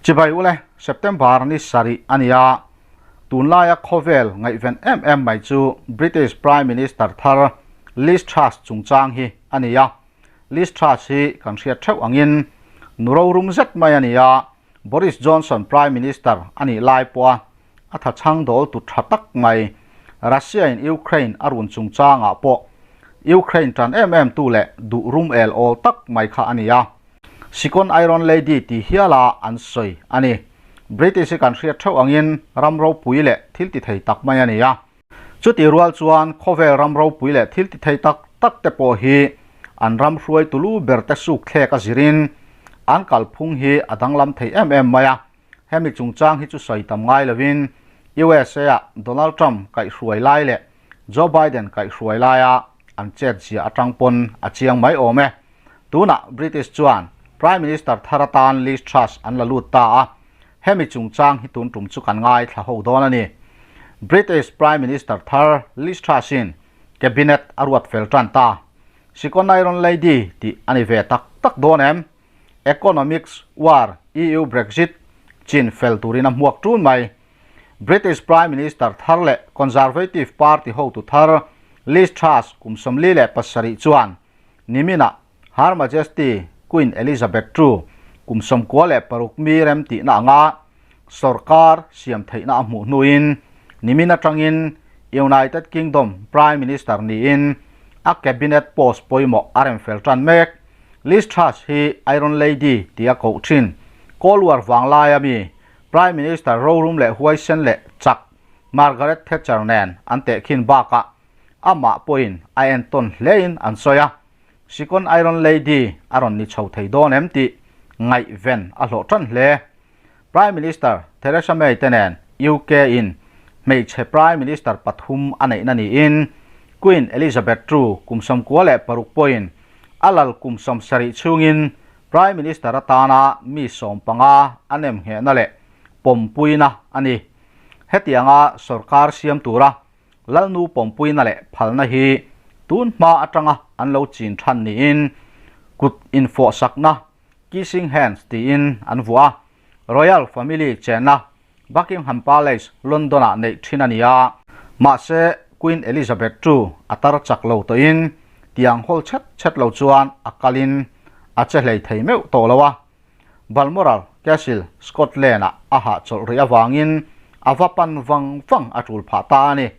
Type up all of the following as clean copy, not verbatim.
Chibai ule, September ni sarih a ni a, tunlaia khawvel ngaihven em em mai chu British Prime Minister thar Liz Truss chungchang hi a ni a. Liz Truss hi kan hriat theuh angin nu rorum zet mai a ni a, Boris Johnson Prime Minister a nih lai pawha a tha chhang dawl tu tha tak mai Russia in Ukraine a run chungchangah pawh Ukraine tan em em tu leh duh rum el awl tak mai kha a ni a. Second Iron Lady ti hiala an sawi a ni. British hi kan hriat theuh angin ram ropui leh thil ti thei tak mai a ni a. Chutih rual chuan khawvel ram ropui leh thil ti thei tak tak te pawh hi an ram hruai tulu ber te suk thlek a zirin an kalphung hi a danglam thei em em mai a. Hemi chungchang hi chu sawi tam ngai lovin USA-ah Donald Trump kaihhruai lai leh Joe Biden kaihhruai laia an chet zia atang pawn a chiang mai awm e. Tunah British chuan Prime Minister thar atan Liz Truss an la lut ta a, hemi chungchang hi tun tum chu kan ngaithla ho dawn a ni. British Prime Minister thar Liz Truss-in Cabinet a ruat fel tan ta. Second Iron Lady tih a ni ve tak tak dawn em? Economics War, EU Brexit chin fel turin a hmuak ṭun mai. British Prime Minister thar leh Conservative Party hotu thar Liz Truss kum 47 chuan niminah Her Majesty Queen Elizabeth ii kum 96 mi rem tihna anga sorkar siam theihna a hmuh hnuin nimin atangin United Kingdom Prime Minister niin a cabinet post pawimawh a rem fel tan mek. Liz Truss hi Iron Lady tia koh thin Cold War vanglaia mi Prime Minister rorum leh huaisen leh chak Margaret Thatcher nen an tehkhin bakah amah pawhin a entawn hlein an sawi a, Second Iron Lady a rawn ni chho thei dawn em tih ngaihven a hlawh tan hle. Prime Minister Theresa May te nen UK in hmeichhe Prime Minister pathum a neihna niin Queen Elizabeth ii kum 96 pawhin a lal kum 70 chhungin Prime Minister atana mi 15 a nem nghehna leh pawmpuina a ni. Hetianga sorkar siam tura Lalnu pawmpuina leh phalna hi tun hma atanga an lo chin than niin kut infawhsakna, kissing hands, tiin an vuah a. Royal Family chenna Buckingham Palace, London-ah neih thin a ni a. Mahse, Queen Elizabeth ii a tar chak lo tawhin tiang hawl chhet chhet lo chuan a kalin a che hlei thei meuh tawh lo a. Balmoral Castle, Scotland-ah a hahchawlh rih avangin a va pan vang vang a tul phah ta a ni.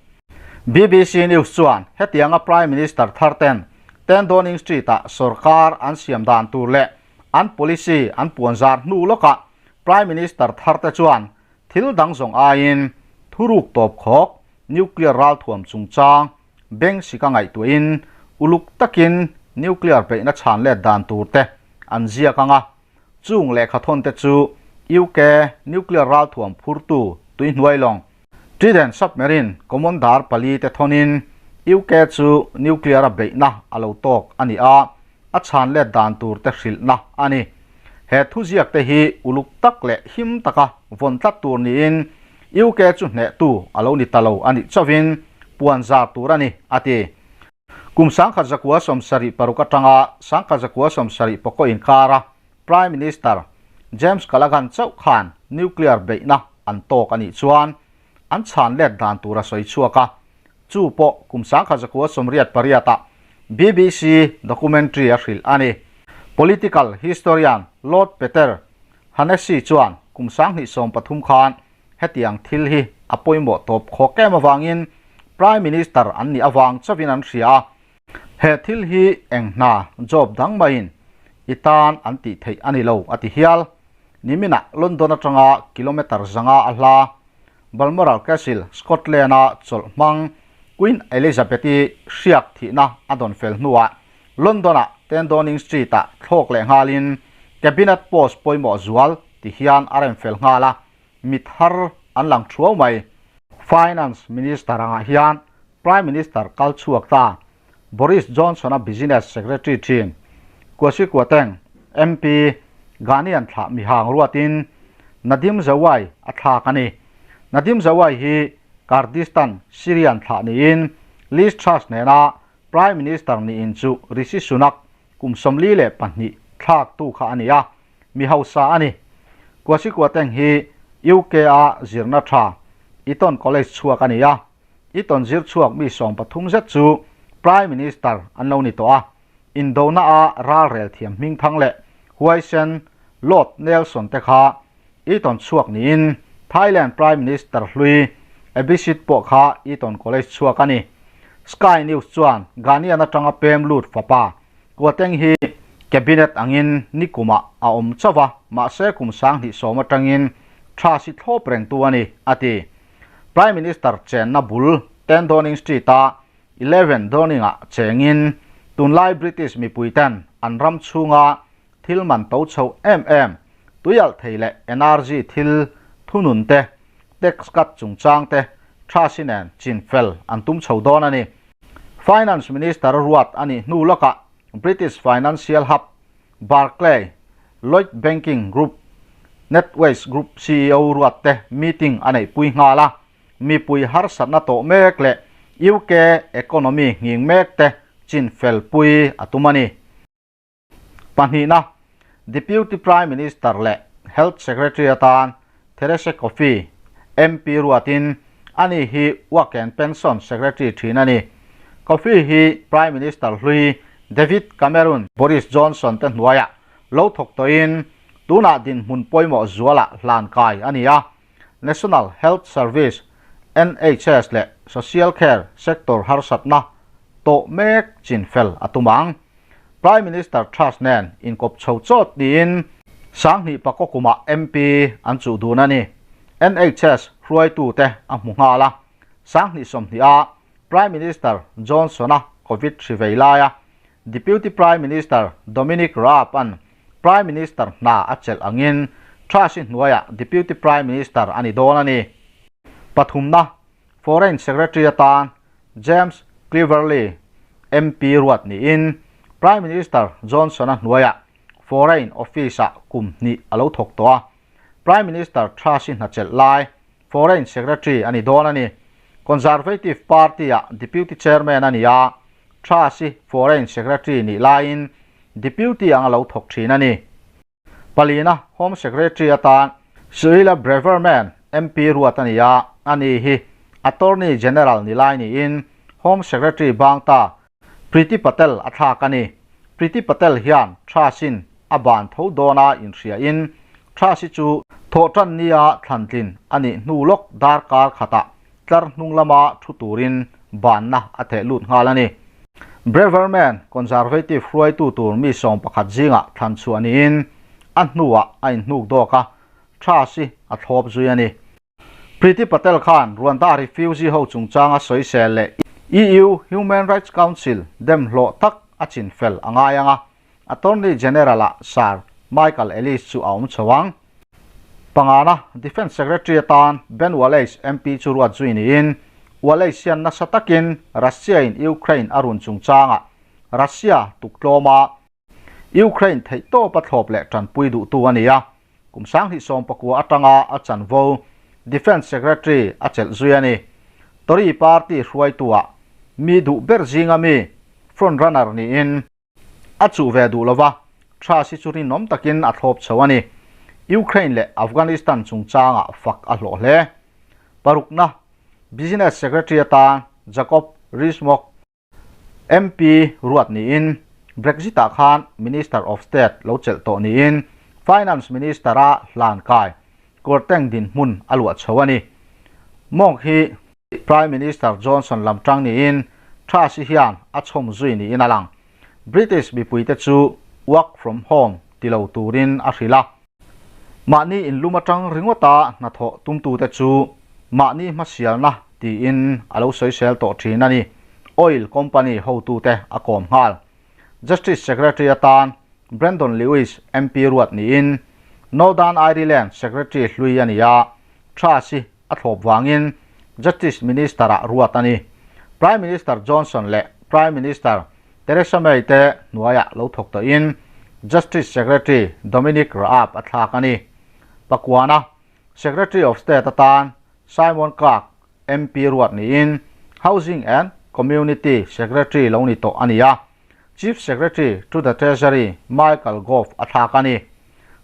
BBC News chuan hetianga Prime Minister thar ten Ten Downing Street-ah sorkar an siam dan tur leh an policy an puanzar hnu lawkah Prime Minister thar te chuan thil dang zawng aiin thuruk tawp khawk nuclear ralthuam chungchang beng sika ngaihtuahin uluk takin nuclear beihna chhan let dan tur te an ziak ang a, chung lehkhathawn te chu UK nuclear ralthuam phurtu tuihnuai lawng Trident submarine commander pali te thawnin UK chu nuclear a beihna a lo tawk a ni a, a chhan let dan tur te hrilhna a ni. He thuziak te hi uluk tak leh him taka vawn tlat tur niin UK chu hnehtu a lo ni ta lo a nih chauhin puan zar tur a ni, a ti. Kum 1976 atanga 1974 inkara Prime Minister James Callaghan chauh khan nuclear beihna an tawk a nih chuan an chhan let dan tur a sawi chhuak a, chu pawh kum 1988-ah BBC documentary a hrilh a ni. Political historian Lord Peter Hennessy chuan kum 2013 khan hetiang thil hi a pawimawh tawp khawk em avangin Prime Minister an nih avang chauhin an hria a, he thil hi eng hna job dang maiin i tan an tih theih a ni lo a ti hial. Niminah London atanga kilometre zanga a hla Balmoral Castle, Scotland-a chawlh hmang Queen Elizabeth-i hriak thihna a dawn fel hnuah London-ah Ten Downing Street-ah thlawk leh nghalin Cabinet post pawimawh zual ti hian a rem fel nghal a, mi thar an lang thuau mai. Finance Minister angah hian Prime Minister kal chhuak ta Boris Johnson-a Business Secretary thin Kwasi Kwarteng, MP, Ghanaian thlah mihang ruatin Nadhim Zawai a thlak a ni. Nadhim Zawai hi Kurdistan, Syrian thlah niin Liz Truss nena Prime Minister niin chu Rishi Sunak kum 42 thlaktu kha a ni a, mi hausa a ni. Kwasi Kwarteng hi UK-a zirna tha Eton College chhuak a ni a, Eton zir chhuak mi 13 zet chu Prime Minister an lo ni tawh a, indona-a ralrel thiam hmingthang leh huaisen Lord Nelson te kha Eton chhuak niin Thailand Prime Minister hlui Abhisit pawh kha Eton College chhuak a ni. Sky News chuan Ghanaian atanga pem lut fapa Kwarteng hi Cabinet angin nikumah a awm chauh a, mahse kum 2010 atangin tha si thlawp rengtu a ni, a ti. Prime Minister chenna bul 10 Downing Street-a 11 Downing-ah chengin tunlai British mipuiten an ram chhunga thil man to chho em em, tuialh thei leh energy thil thunun te, tax cut chungchang te tha si nen chin fel an tum chho dawn a ni. Finance Minister ruat a nih hnu lawkah British financial hub Barclay, Lloyds Banking Group, NatWest Group ceo ruat te meeting a neihpui nghal a, mipui harsatna tawh mek leh UK economy nghing mek te chin felpui a tum a ni. Pahnihna, Deputy Prime Minister leh Health Secretary atan Therese Coffey, MP ruatin ani hi Work and Pension Secretary thin a ni. Coffey hi Prime Minister hlui David Cameron, Boris Johnson te hnuaiah lo thawk tawhin tunah dinhmun pawimawh zualah hlan kai a ni a. National Health Service, NHS, leh Social Care sector harsatna tawh mek chinfel a tum ang. Prime Minister Truss nen inkawp chho chawt niin 2009 kumah MP an chuh dun a ni. NHS hruaitute a hmu nghal a, 2020 a Prime Minister Johnson-a Covid hri vei laia Deputy Prime Minister Dominic Raab-a'n Prime Minister hna a chelh angin Truss-i hnuaiah Deputy Prime Minister a ni dawn a ni. Pathumna, Foreign Secretary atan James Cleverly, MP ruat niin Prime Minister Johnson-a hnuaiah Foreign Office-ah kum hnih a lo thawk tawh a, Prime Minister Truss-i hna chelh lai Foreign Secretary a ni dawn a ni. Conservative Party-ah Deputy Chairman a ni a, Truss-i Foreign Secretary nih laiin Deputy ang a lo thawk thin a ni. Palina Home Secretary atan Suella Braverman MP ruat a ni a, ani hi Attorney General ni lai niin Home Secretary bang ta Priti Patel a thlak a ni. Priti Patel hian Truss-in a ban tho dawna inhriain Truss-i chu thawhtan nia thlantlin a nih hnu lawk darkar khatah tlar hnung lama thu turin banna a theh lut nghal a ni. Braverman Conservative hruaitu tur mi 11 zingah thlan chhuah niin a hnuah a inhnuk dawk a, Truss-i a thlawp zui a ni. Priti Patel khan Rwanda refugee ho chungchanga sawisel leh EU Human Rights Council dem hlawh tak a chinfel a ngai ang a, Attorney General-ah Sir Michael Ellis chu a awm chho ang. Pangana, Defence Secretary atan Ben Wallace MP chu ruat zui niin Wallace hian nasa takin Russia-in Ukraine a run chungchangah Russia tuktlawma Ukraine theihtawpa thlawp leh tanpui duhtu a ni a, kum 2019 atanga a chanvo Defence Secretary a chelh zui a ni. Tory Party hruaituah mi duh ber zinga mi front runner niin a chuh ve duh lova, Truss hi chu rinawm takin a thlawp chho a ni. Ukraine leh Afghanistan chungchangah fak a hlawh hle. Parukna, Business Secretary atan Jacob Rees-Mogg, MP ruat niin Brexit-ah khan Minister of State lo chelh tawh niin Finance Minister-a hlan kai Kwarteng dinhmun a luah chho a ni. Mogg hi Prime Minister Johnson lam tang niin Truss-i hian a chhawm zui niin a lang. British mipuite chu work from home ti lo turin a hrilh a. Mahni inlum atang ringawta hnathawh tumtute chu mahni hmasialna tiin a lo sawisel tawh thin a ni. Oil company hotute a kawm nghal. Justice Secretary atan Brandon Lewis MP ruat niin Northern Ireland Secretary hlui a ni a, Truss-i a thlawp vangin Justice Minister-ah ruat a ni. Prime Minister Johnson leh Prime Minister Theresa May te hnuaiah lo thawk tawhin Justice Secretary Dominic Raab a thlak a ni. Pakuana Secretary of State atan Simon Clarke MP ruat niin Housing and Community Secretary lo ni tawh a ni a, Chief Secretary to the Treasury Michael Gove a thlak a ni.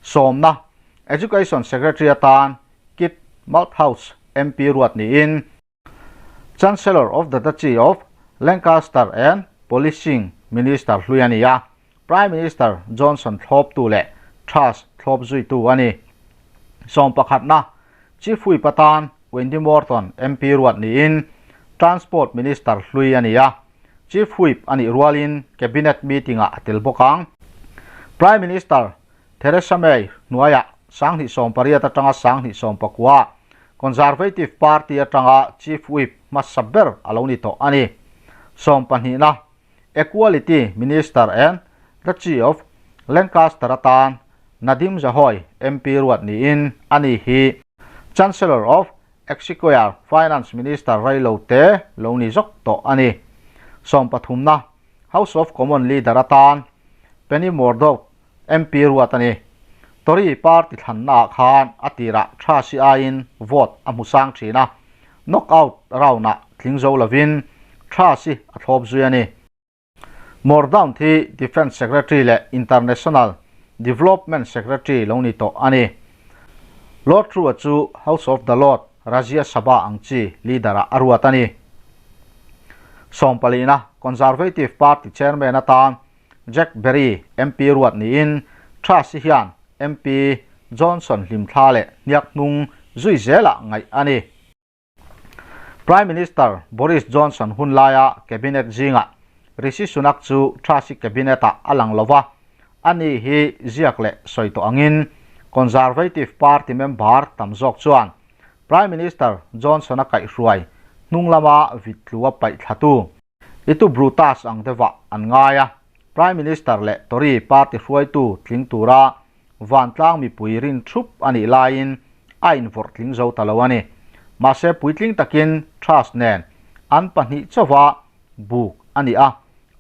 Sawmna. Education Secretary atan Kit Malthouse MP ruat niin Chancellor of the Duchy of Lancaster and Policing Minister hlui a ni a, Prime Minister Johnson thlawptu leh Truss thlawp zuitu a ni. Sawmpakhatna, Chief Whip atan Wendy Morton MP ruat niin Transport Minister hlui a ni a, Chief Whip a nih rualin Cabinet meeting-ah a tel bawk ang. Prime Minister Theresa May hnuaiah 2018 atanga 2019 Conservative Party atanga Chief Whip hmasa ber a lo ni tawh a ni. Sawmpahnihna, Equality Minister and Duchy of Lancaster atan Nadhim Zahawi MP ruat niin a ni hi Chancellor of Exchequer Finance Minister reilo te lo ni zawk tawh a ni. Sawmpathumna, House of Commons Leader atan Penny Mordaunt MP ruat a ni. Tory party thlannaah khan a tirah tha si aiin vote a hmu sang thin a, knockout round-ah tling zo lovin tha si a thlawp zui a ni. Mordaunt hi Defence Secretary leh International Development Secretary lo ni tawh a ni. Lord Trua chu House of the Lord Rajya Sabha ang chi leader-ah a ruat a ni. Sawmpalina Conservative Party Chairman atan Jack Berry MP ruat niin Truss-i hian MP Johnson hlimthla leh hniak hnung zui zelah ngaih a ni. Prime Minister Boris Johnson hun laia Cabinet zingah Rishi Sunak chu Truss-i Cabinet-ah a lang lo va, ani hi ziak leh sawi tawh angin Conservative Party member tam zawk chuan Prime Minister Johnson-a kaihhruai hnung lama vittlua paih thlatu I tu Brutus ang deuhah an ngai a, Prime Minister leh Tory party hruaitu tling tura vantlang mipui rin thup a nih laiin a invawrh tling zo ta lo a ni. Mahse puitling takin Truss nen an pahnih chauha buk a ni a,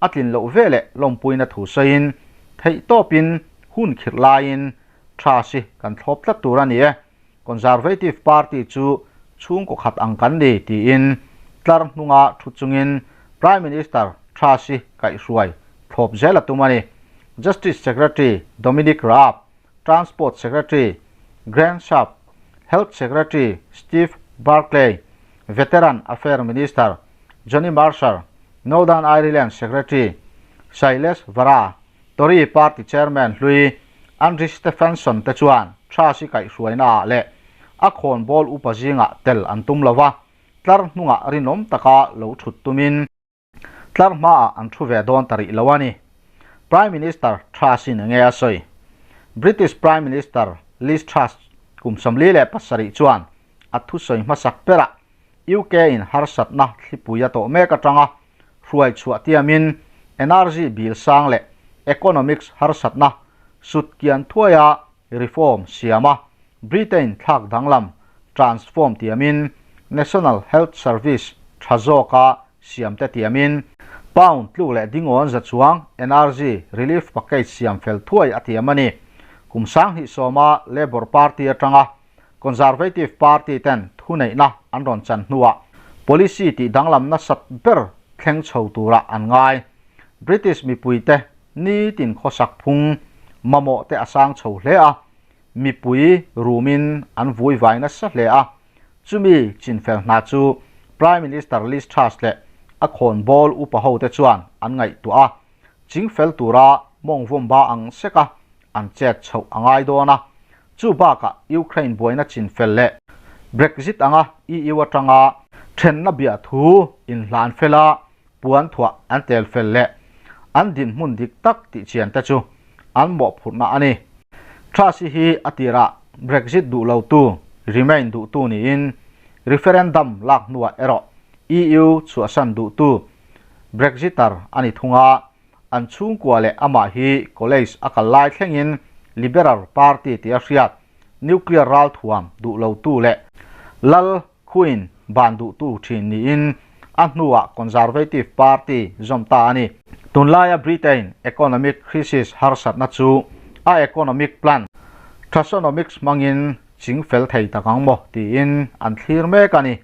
a tlin loh veleh lawmpuina thu sawiin theihtawpin hun khirh laiin Truss hi kan thlawp tlat tur a ni e. Conservative Party chu chhungkaw khat ang kan ni tiin tlar hnunga thu chungin Prime Minister Truss-i kaihhruai thlawp zel a tum a ni. Justice Secretary Dominic Raab, Transport Secretary Grant Shapps, Health Secretary Steve Barclay, Veteran Affair Minister Johnny Mercer, Northern Ireland Secretary Shailesh Vara, Tory Party Chairman hlui Andrew Stephenson te chuan Truss-i kaihhruainaah leh a khawnbawl upa zingah tel an tum lo va, tlar hnungah rinawm taka lo thut tumin tlar hmaah an thu ve dawn ta rih lo a ni. Prime Minister Truss-in enge a sawi? British Prime Minister Liz Truss kum 47 chuan a thusawi hmasak berah UK-in harsatna thlipui a tawh mek atanga hruai chhuah tiamin energy bill sang leh economics harsatna sut kian thuaia reform siam a, Britain thlak danglam transform tiamin National Health Service tha zawka siam te tiamin pound tluk leh dingawn za chuang energy relief package siam fel thuai a tiam a ni. Kum 2010-a Labour Party atanga Conservative Party ten thuneihna an rawn chan hnuah policy tih danglam nasat ber thleng chho turah an ngai. British mipuite nitin khawsak phung mamawh te a sang chho hle a, mipui rumin an vui vai nasa hle a. Chumi chinfel hna chu Prime Minister Liz Truss leh a khawnbawl upa hote chuan an ngaihtuah a, chingfel tura mawngvawm ba ang seka an chet chhoh a ngai dawn a. Chu bakah Ukraine buaina chinfel leh Brexit anga EU atanga thenna biah thu inhlan fela puan thuah an tel fel leh an dinhmun dik tak tih chian te chu an mawhphurhna a ni. Truss-i hi a tirah Brexit duh lotu, Remain duhtu niin referendum lak hnuah erawh EU chhuahsan duhtu Brexiter a ni thung a. An chhungkua leh amah hi college a kal lai thlengin Liberal Party tih a hriat, nuclear ralthuam duh lotu leh Lal Queen ban duhtu thin niin a hnuah Conservative Party zawm ta a ni. Tunlaia Britain economic crisis harsatna chu a economic plan Trussonomics hmangin ching fel thei tak ang maw tiin an thlir mek a ni.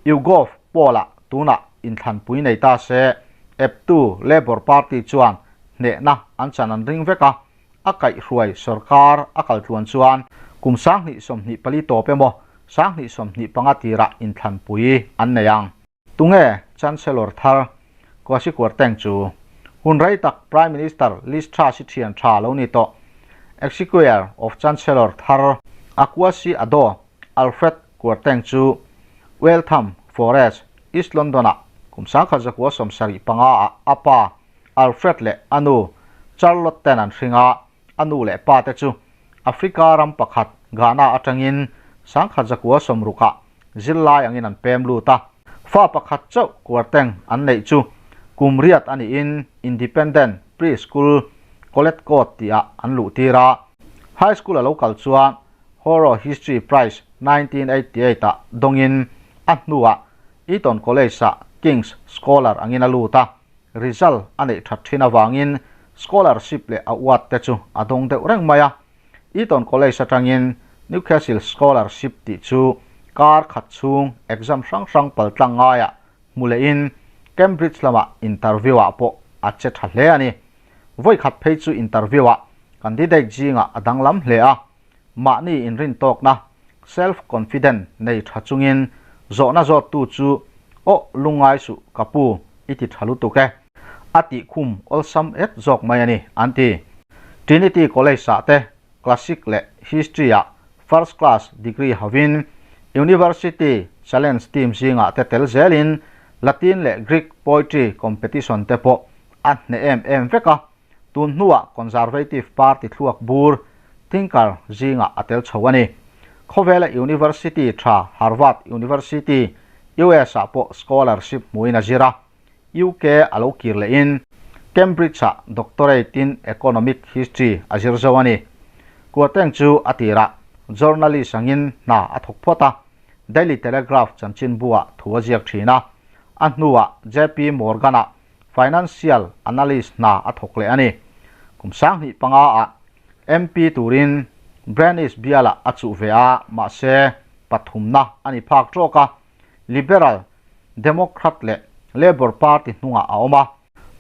YouGov poll-ah tunah inthlanpui nei ta se, eptu Labour Party chuan hnehna an chan an ring vek a, a kaihhruai sorkar a kal tluan chuan Kum 2024 tawp emaw, 2025 tirah inthlanpui an nei ang. Tunge Chancellor thar Kwasi Kwarteng chu? Hun rei tak Prime Minister Liz Truss i thian tha lo ni tawh. Execuer of Chancellor thar Akwasi Addo Alfred Kwarteng chu Waltham Forest, East London-ah kum 1975 ah a pa Alfred leh a nu Charlotte ten an hring a, a nu leh pa te chu Africa ram pakhat Ghana atangin 1960 ah zirlai angin an pem lut a. Fa pakhat chauh Kwarteng an neih chu kum riat a niin Independent Pre-School Collet Court tihah an luh tir a. High School a lo kal chuan Horror History Prize 1988 ah dawngin a hnuah Eton College-ah King's Scholar angin a lut a. Result a neih that thin avangin scholarship leh award te chu a dawng deuh reng mai a. Eton College atangin Newcastle Scholarship tih chu kar khat chhung exam hrang hrang paltlang ngaiah hmu lehin Cambridge lamah interview ah pawh a che tha hle a ni. Vawi khat phei chu interview ah candidate zingah a danglam hle a, mahni inrintawkna, self confident, nei tha chungin zawhna zawttu chu Aw lungngai suh ka pu i ti tha lutuk e. A tih khum awlsam et zawk mai a ni, an ti. Trinity College-ah te Classic leh History-ah First Class degree hovin University Challenge team zingah te tel zelin Latin leh Greek Poetry Competition te pawh a hneh em em vek a, tun hnuah Conservative Party thluak bur thinker zingah a tel chho a ni. Khawvela University tha Harvard University, US-ah pawh scholarship hmuin a zir a. UK a lo kir lehin Cambridge-ah Doctorate in Economic History a zir zo a ni. Kwarteng chu a tirah journalist angin hna a thawk phawt a, Daily Telegraph chanchinbu-ah thu a ziak thin a, a hnuah JP Morgan-ah Financial Analyst hna a thawk leh a ni. Kum 2005 ah MP turin Branish bialah a chuh ve a, mahse pathumna a ni phak tawk a, Liberal, Democrat leh Labour Party hnungah a awm a.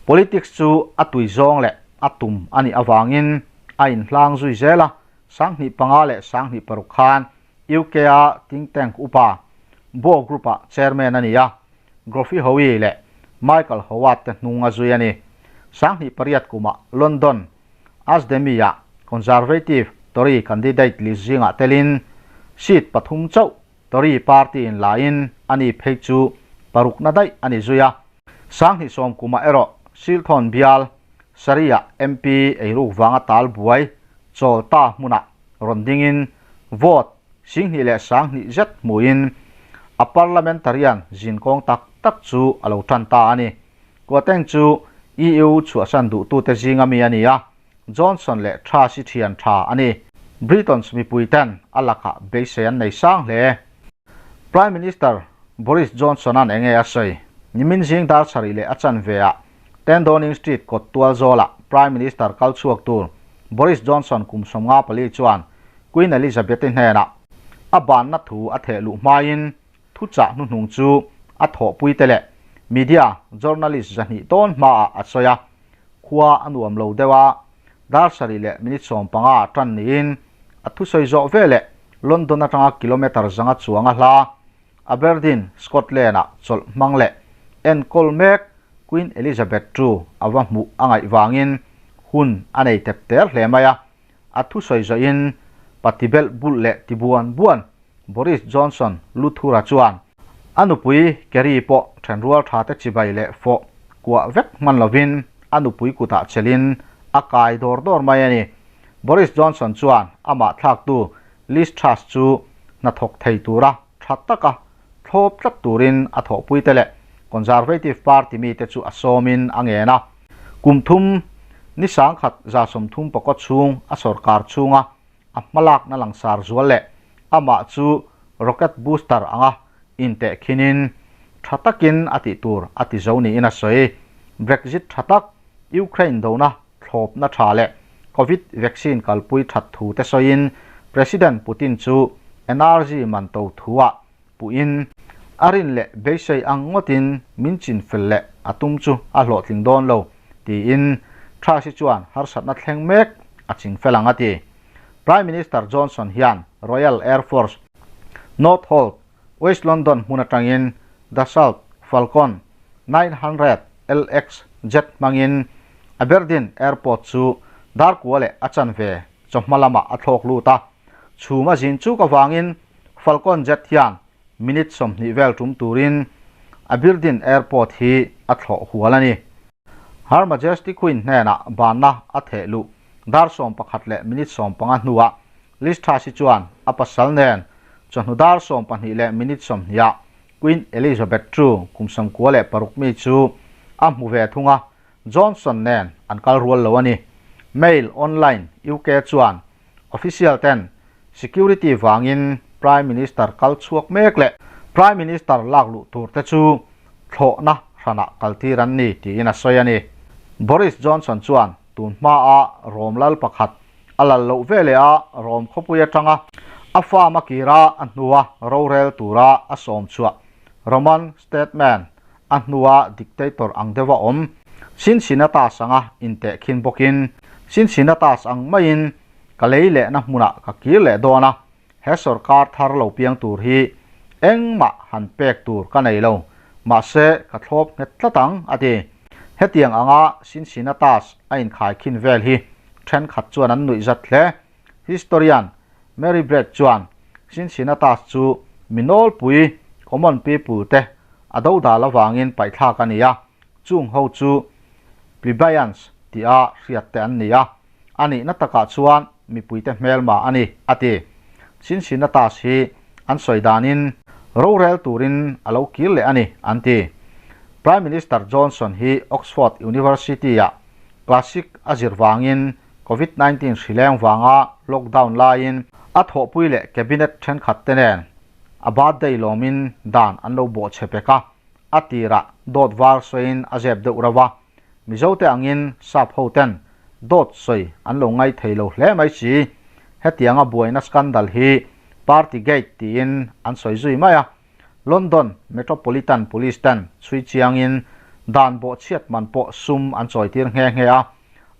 Politics chu a tui zawng leh a tum a nih avangin a inhlang zui zel a, 2005 leh 2006 khan UK-a think tank upa Bow Group-ah chairman a ni a, Geoffrey Howe leh Michael Howard te hnung a zui a ni. 2008 kumah London Asdemi-ah Conservative Tory candidate list zingah telin seat pathum chauh Tory party in laiin a ni phei chu parukna daih a ni zui a. 2010 kumah erawh Silthawn bial Surrey-ah MP eiruk vanga tal buai chawl ta hmunah rawn dingin vote 20,020 zet hmuin a parliamentarian zinkawng tak tak chu a lo tan ta a ni. Kwarteng chu EU chhuahsan duhtute zinga mi a ni a, Johnson leh Truss i thian tha a ni. Britons mipuiten a lakah beisei an nei sang hle. Prime Minister Boris Johnson-a'n enge a sawi? Nimin zing dar sarih leh a chanve ah 10 Downing Street kawt tual zawlah Prime Minister kal chhuak tur Boris Johnson kum 54 chuan Queen Elizabeth-i hnenah a banna thu a theh luh hmain thuchah hnuhnung chu a thawhpuite leh media journalist 200 tawn hmaah a sawi a. Khua a nuam lo deuh a, dar sarih leh minute 15 ah tan niin a thusawi zawh veleh London atanga kilometre zanga chuang a hla Aberdeen, Scotland-ah chawlh hmang leh enkawl mek Queen Elizabeth ii a va hmuh a ngaih vangin hun a nei tep ter hle mai a, a thusawi zawhin pati belh bulh leh ti buan buan Boris Johnson Luthura chuan a nupui Carrie pawh thenrual tha te chibai leh fawh kuah vek hman lovin a nupui kutah chelhin a kai dawr dawr mai a ni. Boris Johnson chuan amah thlaktu Liz Truss chu hnathawk thei tura tha taka thlawp tlat turin a thawhpuite leh Conservative Party mite chu a sawmin a ngen a. Kum thum ni 1134 chhung a sorkar chhunga a hmalakna langsar zual leh amah chu rocket booster anga inteh khinin tha takin a tih tur a ti zo niin a sawi. Brexit tha tak, Ukraine dona thlawpna tha leh Covid vaccine kalpui that thu te sawiin President Putin chu energy man to thuah puhin a rin leh beisei ang ngawtin min chin fel leh a tum chu a hlawhtling dawn lo tiin Truss-i chuan harsatna thleng mek a ching fel ang a ti. Prime Minister Johnson hian. Royal Air Force, Northolt, West London hmun atangin Dassault Falcon 900 LX jet hmangin Aberdeen Airport chu darkua leh a chanve chawhma lamah a thlawk lut a. Chhum a zin chuk avangin Falcon jet hian minute 20 vel tum turin Aberdeen Airport hi a thlawh hual a ni. Her Majesty Queen hnenah banna a theh luh dar 11 leh minute 15 hnuah Liz Truss hi chuan a pasal nen chawhnu dar 12 leh minute 20 ah Queen Elizabeth ii kum 96 mi chu a hmu ve thung a, Johnson nen an kal rual lo a ni. Mail Online UK chuan official ten security vangin Prime Minister kal chhuak mek leh Prime Minister lak luh tur te chu thlawhna hranah kaltir an ni tiin a sawi a ni. Boris Johnson chuan tun hmaa Rom lal pakhat a lal loh ve leh a Rom khawpui atanga a farm a kira a hnua rorel tura a sawm chhuah Roman statesman a hnua dictator ang deuha awm Cincinnatus anga intehkhin bawkin Cincinnatus ang maiin ka lei lehna hmunah ka kir leh dawn a, he sawrkar thar lo piang tur hi engmah han pek tur ka nei lo, mahse ka thlawp nghet tlat ang, a ti. Hetiang anga Cincinnatus a inkhaikhin vel hi thenkhat chuan an nuih zat hle. Historian Mary Bragg chuan Cincinnatus chu mi nawlpui, common people, te a dodal avangin paihthlak a ni a, chung ho chu plebeians tia hriat te an ni a, a nihna takah chuan mipuite hmelma a ni, a ti. Cincinnatus hi an sawi danin rorel turin a lo kir leh a ni, an ti. Prime Minister Johnson hi Oxford University-ah Classic a zir vangin Covid 19 hrileng vanga lockdown laiin a thawhpui leh cabinet thenkhat te nen a birthday lawmin dan an lo bawhchhe pek a, a tirah dawt var sawiin a zep deuh reuh a, Mizote angin sap ho ten dawt sawi an lo ngai thei lo hle mai si. Hetianga buaina scandal hi Party Gate tiin an sawi zui mai a, London Metropolitan Police ten chhui chiangin dan bawhchhiat man pawh sum an chawitir nghe nghe a,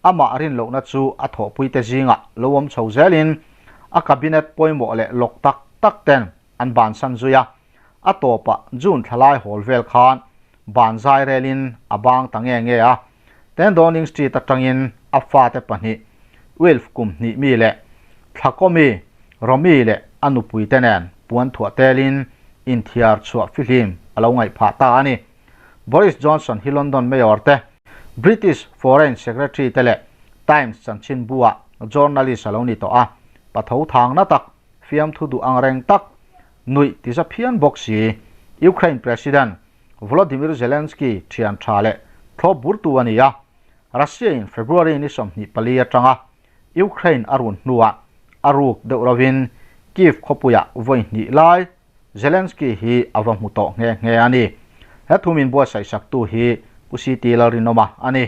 amah rinlohna chu a thawhpuite zingah lo awm chho zelin a cabinet pawimawh leh lawk tak tak ten an bansan zui a, a tawpah June thlalai hawl vel khan ban zai relin a bang ta nge nge a, Ten Downing Street atangin a fate pahnih Wilf kum hnih mi leh Thlakawmi, Romi leh a nupuite nen puan thuah telin inthiar chhuah fihlim a lo ngaih phah ta a ni. Boris Johnson hi London Mayor te, British Foreign Secretary te leh Times chanchinbu-ah journalist a lo ni tawh a, patho thangna tak, fiamthu duh angreng tak, nuih ti za phian bawk si. Ukraine President Volodymyr Zelensky thian tha leh thlawp burtu a ni a, Russia-in February ni 24 atanga Ukraine a run hnuah a ruk deuh rovin Kyiv khawpuiah vawi hnih lai Zelensky hi a va hmu tawh nghe nghe a ni. He thu min buatsaih saktu hi Pu CT Lalrinawma a ni.